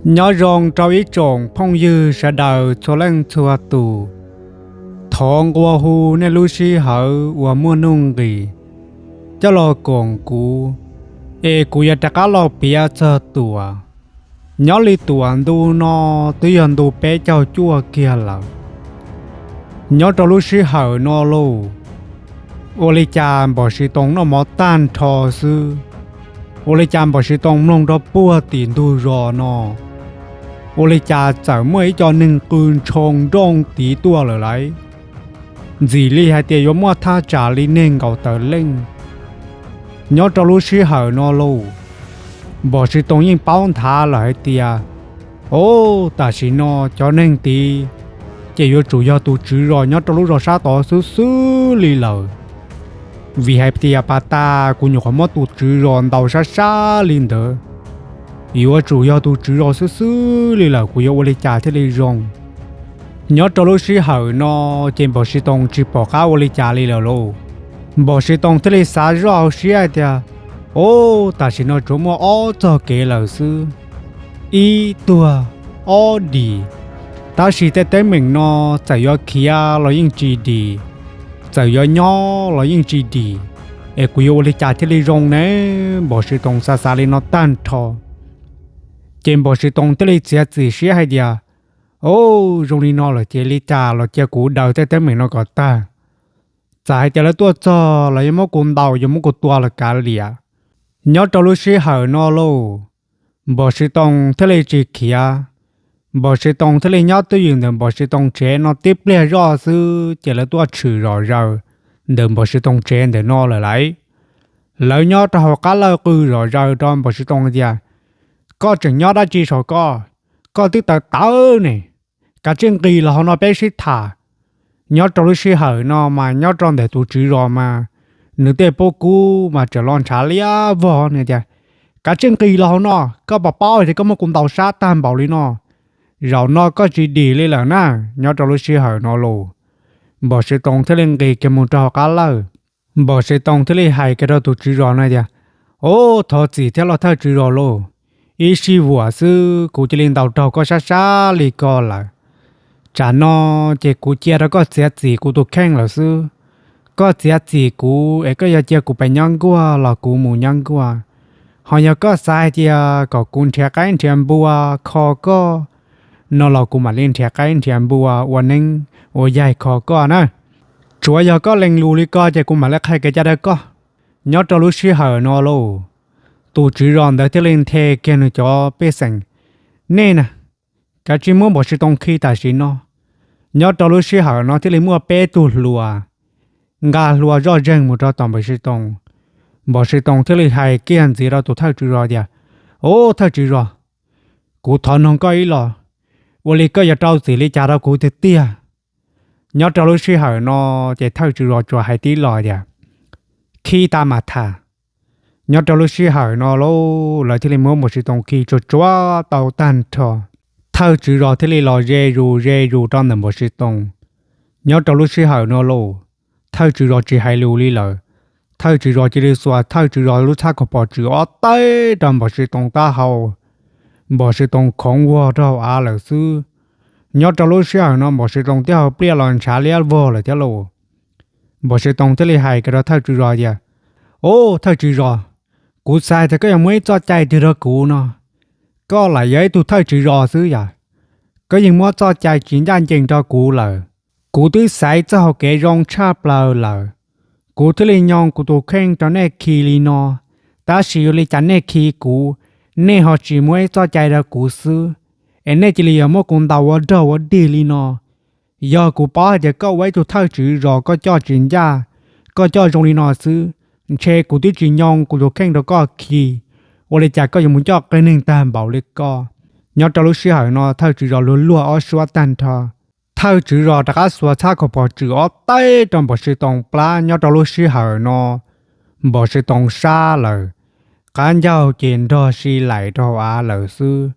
Nyob zoo rau ib tsoom phooj ywg sawv daws txhua leej txhua tus. Thov nqua hu nej lub sij hawm uas muaj nuj nqis coj los koom kuv, es kuv yuav rov qab los piav txog Tuam. Nyob li Tuam ntu no twb yog ntu peb caug cuaj kiag lawm. Nyob rau lub sij hawm no lauj, ua li cas Npom Siv Toos noj mov tag nrho xwb, ua li cas Npom Siv Toos mloog rau puag tim ntug zos no, ua li cas txawm muaj ib co neeg qw ntshoo nrooj tiv tuaj lawm lauj. Ntxim li hais tias yuav muaj thaj tsam li nees nkaum tawm leej. Nyob rau lub sij hawm no lauj, Npom Siv Toos yeej paub nthav lawm hais tias, o, tam sim no cov neeg tid ces yuav tsum yog tus tswv zos nyob rau lub zos sab tod xwb xwb li lawm. Vim hais tias pas tas kuv nyuam qhuav muab tus tswv zos ntaus sab sab li ntawd, yuav tsum yog tus tswv zos xwb xwb li lawm, kuv yuav ua li cas thiaj li zoo? Nyob rau lub sij hawm no ces Npom Siv Toos tsis pom qab ua li cas li lawm lauj. Npom Siv Toos thiaj li xav zoj hauv siab hais tias, o, tam sim no tsuas muaj ob txoj kev lawm xwb, ib tuag ob dim. Tab sis tej teeb meem no txawm yuav khiav los yeej tsis dim, txawm yuav nyob los yeej tsis dim, es kuv yuav ua li cas thiaj li zoo ne? Npom Siv Toos xav xav li no tag nrho, ces Npom Siv Toos thiaj li txiav txim siab hais tias, o, zoo li no lawm ces li cas los cia kuv daws tej teeb meem no kom tag. Txawm hais tias lawv tuaj txog los yuav muab kuv ntaus, yuav muab kuv tua los kav liam. Nyob rau lub sij hawm no lauj, Npom Siv Toos thiaj li tsis khiav. Npom Siv Toos thiaj li nyob twj ywm ntawm Npom Siv Toos tsev no tib pliag zoj xwb ces lawv tuaj tshwm zom zaws ntawm Npom Siv Toos tsev ntawm no lawm lauj. Lawv nyob rau hauv qab lawj qw zom zaws rau Npom Siv Toos tias, koj tseem nyob dab tsi saum koj? Koj twb tawv tawv ne, kav tsij nqis los hauv no peb sib tham. Nyob rau lub sij hawm no mas nyob rau ntawm tus tswv zos mas nws tej pob kub mas tseem los ntshav liab vog nws tias, kav tsij nqis los hauv no, koj puas paub tias koj muab kuv ntaus sab tag npaum li no? Zaum no koj tsis dim li lawm na. Nyob rau lub sij hawm no lauj, Npom Siv Toos thiaj li nqis kiag mus rau hauv qab lawj. Npom Siv Toos thiaj li hais kiag rau tus tswv zos no tias, o, thov txim thiab los thawj tswv zos lauj, ib sij vuam xwb kuv cia li ntaus raug koj sab sab li ko lawm. Tsam no ces kuv cia rau koj txiav txim kuv tus kheej lawm xwb. Koj txiav txim kuv es koj yuav cia kuv pem nyob nkuaj los kuv mus nyob nkuaj. Ho yog koj xav hais tias kom kuv nrhiav qaib nrhiav npua kho koj no los kuv mam li nrhiav qaib nrhiav npua ua neeb ua yaig kho koj na. Tsuav yog koj lees lus li ko ces kuv mam li qhia kev cai rau koj. Nyob rau lub sij hawm no lauj, tus tswv zos ntawd thiaj li nthe kiag nws cov pej xeem, nej na, kav tsij muab Npom Siv Toos khi tam sim no. Nyob rau lub sij hawm no thiaj li muaj peb tug hluas nqa hlua zoj zeeg mus rau tom Npom Siv Toos. Npom Siv Toos thiaj li hais kiag ntxiv rau tus thawj tswv zos tias, o, thawj tswv zos, kuv thov noog koj ib los, ua li koj yuav rau txim li cas rau kuv tiag tiag? Nyob rau lub sij hawm no ces thawj tswv zos tsuas hais tib los tias, khi tas mam tham. Nyob rau lub sij hawm no lauj, lawv thiaj li muab Npom Siv Toos khi tsuag tsuag tau tag nrho. Thawj tswv zos thiaj li los ze zus ze zus rau ntawm Npom Siv Toos. Nyob rau lub sij hawm no lauj, thawj tswv zos tsis hais lus li lawm. Thawj tswv zos cia li xuas thawj tswv zos lub txhab kaus pom tswm ob teg rau Npom Siv Toos taub hau. Npom Siv Toos khoov vog rau hauv av lawm xwb. Nyob rau lub sij hawm no Npom Siv Toos taub hau pliaj los ntshav liab vog lawm thiab lauj. Npom Siv Toos thiaj li hais kiag rau thawj tswv zos tias, o, thawj tswv zos, kuv xav tias koj yuav muaj ib txoj cai twg rau kuv no. Koj lam yog ib tug thawj tswv zos xwb yom, koj yeej muab txoj cai tsis ncaj ncees rau kuv lawm. Kuv twb xaiv txoj hau kev zoo tshaj plaws lawm, kuv thiaj li nyo kuv tus kheej rau nej khi li no. Tab sis ua li cas nej khi kuv, nej ho tsis muab ib txoj cai rau kuv xwb, es nej cia li yuav muab kuv ntaus ua rog ua dig li no? Yog kuv paub hais tias koj ua ib tug thawj tswv zos koj coj tsis ncaj, koj coj zoo li no xwb, ntshe kuv twb tsis nyo kuv tus kheej rau koj khi. Ua li cas koj yuav mus coj qee neeg tag npaum li koj? Nyob rau lub sij hawm no thawj tswv zos luag luag ob suab tag nrho. Thawj tswv zos rov qab xuas txhab kaus pom tswm ob teg rau Npom Siv Toos plab. Nyob rau lub sij hawm no Npom Siv Toos sab lawm, qab ncaug ces nrog si laim rau hauv av lawm xwb.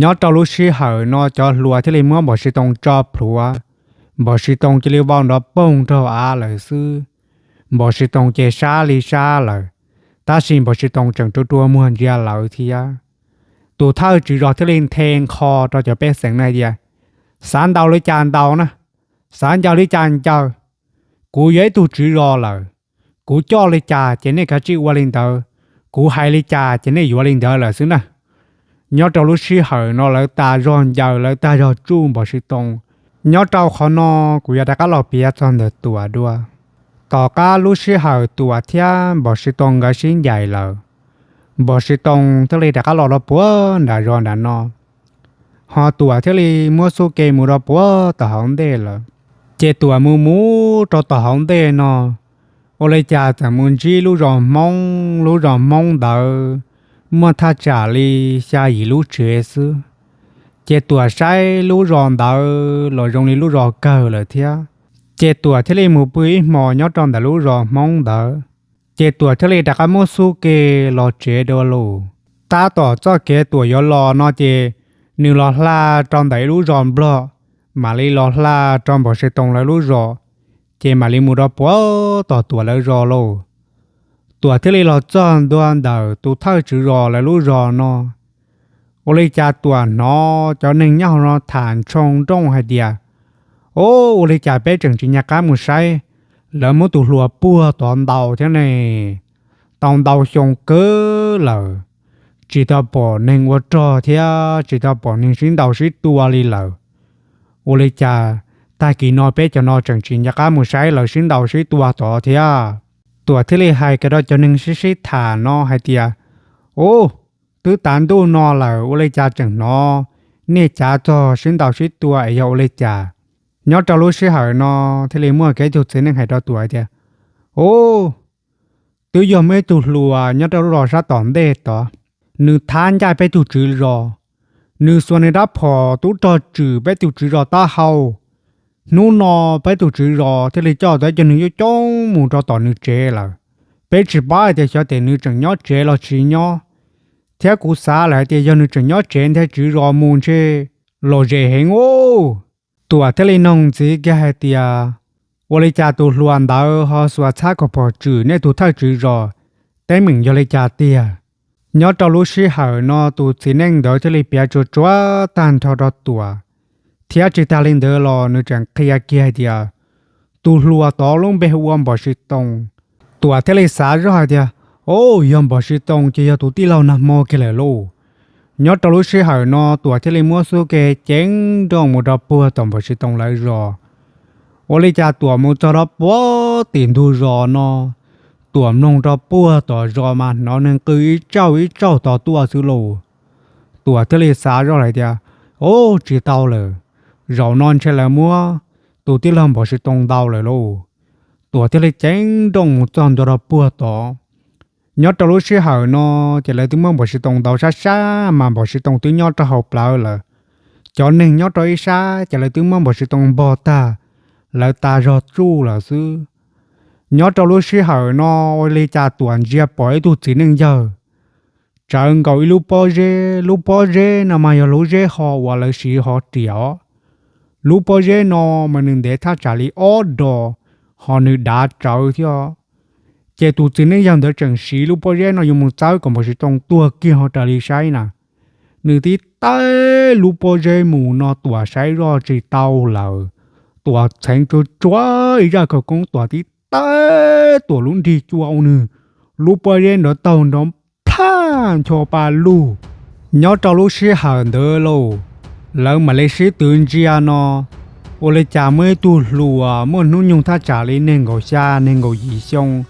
Nyob rau lub sij hawm no cov hluas thiaj li muab Npom Siv Toos tso plhuav, Npom Siv Toos cia li vau nrov poog rau hauv av lawm xwb. Npom Siv Toos ces sab li sab lawm, tab sis Npom Siv Toos tseem rua rua muag ntsia lawv thiab. Tus thawj tswv zos thiaj li nthe nqho rau cov pej xeem na hais tias, xav ntaus li cas ntaus na, xav ncaws li cas ncaws. Kuv yog ib tug tswv zos lawm, kuv coj li cas ces nej kav tsij ua li ntawd, kuv hais li cas ces nej yuav li ntawd lawm xwb na. Nyob rau lub sij hawm no lawv tas zog ncaws, lawv tas zog tsuj Npog Siv Toos. Nyob rau qhov no kuv yuav rov qab los piav txog ntawm Tuam dua. Tom qab lub sij hawm Tuam thiab Npog Siv Toos nkawd sib ncaim lawm, Npog Siv Toos thiaj li rov qab los rau puag nram zos nram no, ho Tuam thiaj li muab xub ke mus rau puag tom hauv ntej lawm. Ces Tuam mus mus rau tom hauv ntej no, ua li cas txawm mus ntsib lub zos Hmoob, lub zos Hmoob ntawd muaj thaj tsam li xya yim lub tsev xwb. Ces Tuam saib lub zos ntawd los zoo li lub zos kawg lawm thiab. Ces Tuam thiaj li mus pw ib hmos nyob rau ntawm lub zos Hmoob ntawd. Ces Tuam thiaj li rov qab muab xub ke los tsev dua lawm. Tab tom txoj kev Tuam yuav los no ces nws los hla rau ntawm ib lub zos Nplog, mam li los hla rau Npog Siv Toos lawv lub zos, ces mam li mus rau puag tom Tuam lawv zos lawm. Tuam thiaj li los txog ntua ntawm tus thawj tswv zos lawv lub zos no. Ua li cas Tuam hnov cov neeg nyob hauv no tham ntshoo nrooj hais tias, o, ua li cas peb tseem tsis nco qab mus saib, lawv muab tus hluas puag tod ntaus thiab ne, tau ntau xyoo kawg lawm, tsis tau pom neeg ua rog thiab tsis tau pom neeg sib ntaus sib tua li lawm. Ua li cas tag kis no peb cov no tseem tsis nco qab mus saib lawv sib ntaus sib tua tod thiab. Tuam thiaj li hais kiag rau cov neeg sib sib tham no hais tias, u, twb tav ntuj no lawm ua li cas tseem hnov nej cav txog sib ntaus sib tua es yog ua li cas? Nyob rau lub sij hawm no thiaj li muaj kiag ib tug txiv neej hais rau Tuam tias, u, twb yog muaj ib tug hluas nyob rau lub zos sab tom ntej tod, nws thab ncaj peb tug tswv zos, nws xuas nws rab phom tub rog tswm peb tug tswv zos taub hau. Hnub no peb tug tswv zos thiaj li coj tau ib co neeg coob coob mus rau tom nws tsev lawm. Peb tsis paub hais tias xyov tias nws tseem nyob tsev los tsis nyob, thiab kuv xav lawm hais tias yog nws tseem nyob tsev nthe tswv zos mus ntshe lom zem heev u. Tuam thiaj li noog ntxiv kiag hais tias, ua li cas tus hluas ntawd ho xuas txhab kom phom tswm nej tus thawj tswv zos, teeb meem yog li cas tiag? Nyob rau lub sij hawm no tus txiv neej ntawd thiaj li piav tsuas tsuav tag nrho rau Tuam, thiab tsis tag li ntawd los nws tseem qhia kiag hais tias, tus hluas tod lub npe hu ua Npog Siv Toos. Tuam thiaj li xav zoj hais tias, o, yog Npog Siv Toos ces yog tus tij laug nag hmo kiag lawm lauj. Nyob rau lub sij hawm no Tuam thiaj li muab xub ke ceev nrooj mus rau puag tom Npog Siv Toos lawv zos. Ua li cas Tuam mus txog rau puag tim ntug zos no, Tuam mloog rau puag tom zos mas hnov neeg qw ib tsauj ib tsauj tos tuaj xwb lauj. Tuam thiaj li xav zoj lawm tias, o, tsis tau lawm, zaum no ntshe lawv muab tus tij laug Npog Siv Toos ntaus lawm lauj. Tuam thiaj li ceev nrooj mus txog ntua rau puag tod. Nyob rau lub sij hawm no ces lawv twb muab Npog Siv Toos ntaus sab sab mas Npog Siv Toos twb nyob rau hauv plawv lawm. Cov neeg nyob rau ib sab ces lawv twb muab Npog Siv Toos npog tag, lawv tas zog tsuj lawm xwb. Nyob rau lub sij hawm no ua li cas Tuam ntsia pom ib tug txiv neej yawg tsawv nkaus ib lub pob zeb. Lub pob zeb no mas yog lub zeb ho uas lawv siv hov riam os. Lub pob zeb no mas nws ntev thaj tsam li ob dos, ho nws dav tsawv thiab. Ces tus txiv neej yawg ntawd tseem siv lub pob zeb no yuav mus txawb kom Npog Siv Toos tuag kiag ho raws li saib na. Nws tib taig lub pob zeb mus no Tuam saib zoj tsis tau lawm. Tuam txheev tsuag tsuag ib zaj khawv koob Tuam tib taig Tuam lub nrig cua ua nws lub pob zeb nrov taug nrov plaj ncho pa lug. Nyob rau lub sij hawm ntawd lauj, lawv mam li sib twv ntsia no, ua li cas muaj ib tug hluas muaj hnub nyoog thaj tsam li nees nkaum xya nees nkaum yim xyoo,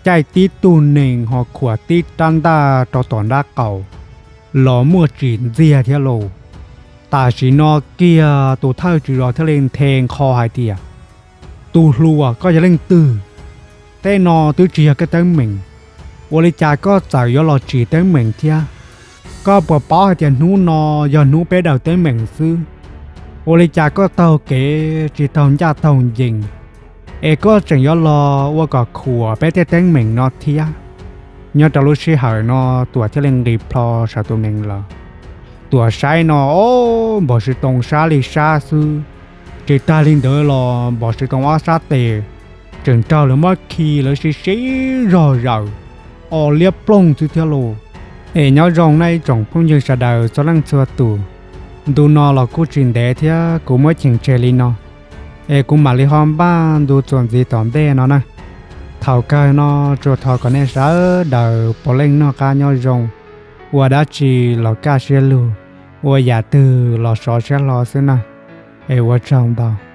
caij tib tug nees ho khuam tib rab ntaj rau tom nrab qaum los muaj tsim ntxiag thiab lauj. Tam sim no kiag tus thawj tswv zos thiaj li nthe nqho hais tias, tus hluas, koj yog leej twg? Tej no twb tsis yog koj teeb meem, ua li cas koj txawm yuav los tsim teeb meem thiab? Koj puas paub hais tias hnub no yog hnub peb daws teeb meem xwb? Ua li cas koj taug kev tsis taug ncaj taug ncees, es koj tseem yuav los ua kom khuam peb tej teeb meem no thiab? Nyob rau lub sij hawm no Tuam thiaj li nqis plho saum tus nees lawm. Tuam saib no, o, Npog Siv Toos sab li sab xwb. Tsis tag li ntawd los Npog Siv Toos ob sab tes tseem raug lawv muab khi lawv sib sib zog zawm, o liab ploog xwb thiab lauj. Es nyob zoo nej ib tsoom phooj ywg sawv daws txhua leej txhua tus. Ntu no los kuj tsis ntev thiab kuv muab cheem tseg li no, es kuv mam li ho npaj ntu txuas ntxiv tom ntej no na. Thaum kawg no tsuas thov kom nej sawv daws puav leej noj qab nyob zoo, ua dab tsi los kaj siab lug, ua yam twg los sov siab hlo xwb na. Es ua tsaug ntau.